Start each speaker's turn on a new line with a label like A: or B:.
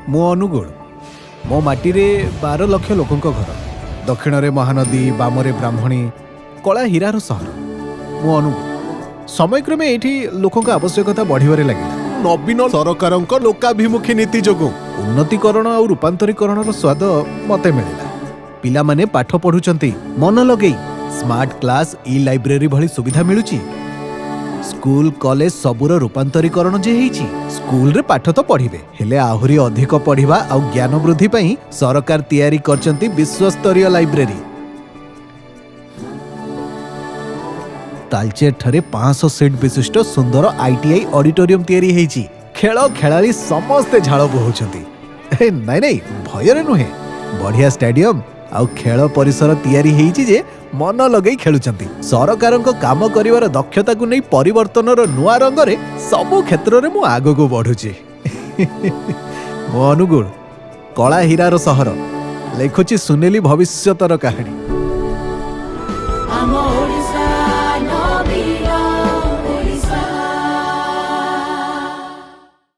A: ମୁଁ ଅନୁଗୁଳ। ମୋ ମାଟିରେ 12 ଲକ୍ଷ ଲୋକଙ୍କ ଘର। ଦକ୍ଷିଣରେ ମହାନଦୀ, ବାମରେ ବ୍ରାହ୍ମଣୀ, କଳା ହୀରାର ସହର ମୁଁ ଅନୁଗୁଳ। ସମୟକ୍ରମେ ଏଇଠି ଲୋକଙ୍କ ଆବଶ୍ୟକତା ବଢ଼ିବାରେ ଲାଗିଲା। ନବୀନ ସରକାରଙ୍କ ଲୋକାଭିମୁଖୀ ନୀତି ଯୋଗୁଁ ଉନ୍ନତିକରଣ ଆଉ ରୂପାନ୍ତରୀକରଣର ସ୍ୱାଦ ମତେ ମିଳିଲା। ପିଲାମାନେ ପାଠ ପଢୁଛନ୍ତି ମନ ଲଗେଇ। ସ୍ମାର୍ଟ କ୍ଲାସ, ଇ ଲାଇବ୍ରେରୀ ଭଳି ସୁବିଧା ମିଳୁଛି। ସ୍କୁଲ, କଲେଜ ସବୁର ରୂପାନ୍ତରୀକରଣ ଯେ ହେଇଛି। ସ୍କୁଲରେ ପାଠ ତ ପଢିବେ, ହେଲେ ଆହୁରି ଅଧିକ ପଢିବା ଆଉ ଜ୍ଞାନ ବୃଦ୍ଧି ପାଇଁ ସରକାର ତିଆରି କରିଛନ୍ତି ବିଶ୍ୱସ୍ତରୀୟ ଲାଇବ୍ରେରୀ। ତାଲଚେର ଠାରେ 500 ସିଟ୍ ବିଶିଷ୍ଟ ସୁନ୍ଦର ଆଇଟିଆଇ ଅଡିଟୋରିୟମ ତିଆରି ହେଇଛି। ଖେଳ ଖେଳାଳି ସମସ୍ତେ ଝାଳ ବୋହୁଛନ୍ତି। ନାଇଁ ନାଇଁ, ଭୟରେ ନୁହେଁ। ବଢିଆ ଷ୍ଟାଡିୟମ ଆଉ ଖେଳ ପରିସର ତିଆରି ହେଇଛି ଯେ ମନ ଲଗେଇ ଖେଳୁଛନ୍ତି। ସରକାରଙ୍କ କାମ କରିବାର ଦକ୍ଷତାକୁ ନେଇ ପରିବର୍ତ୍ତନର ନୂଆ ରଙ୍ଗରେ ସବୁ କ୍ଷେତ୍ରରେ ମୁଁ ଆଗକୁ ବଢୁଛି। ମୋ ଅନୁଗୁଳ, କଳା ହୀରାର ସହର, ଲେଖୁଛି ସୁନେଲି ଭବିଷ୍ୟତର କାହାଣୀ।
B: ଆମ ଓଡ଼ିଶା।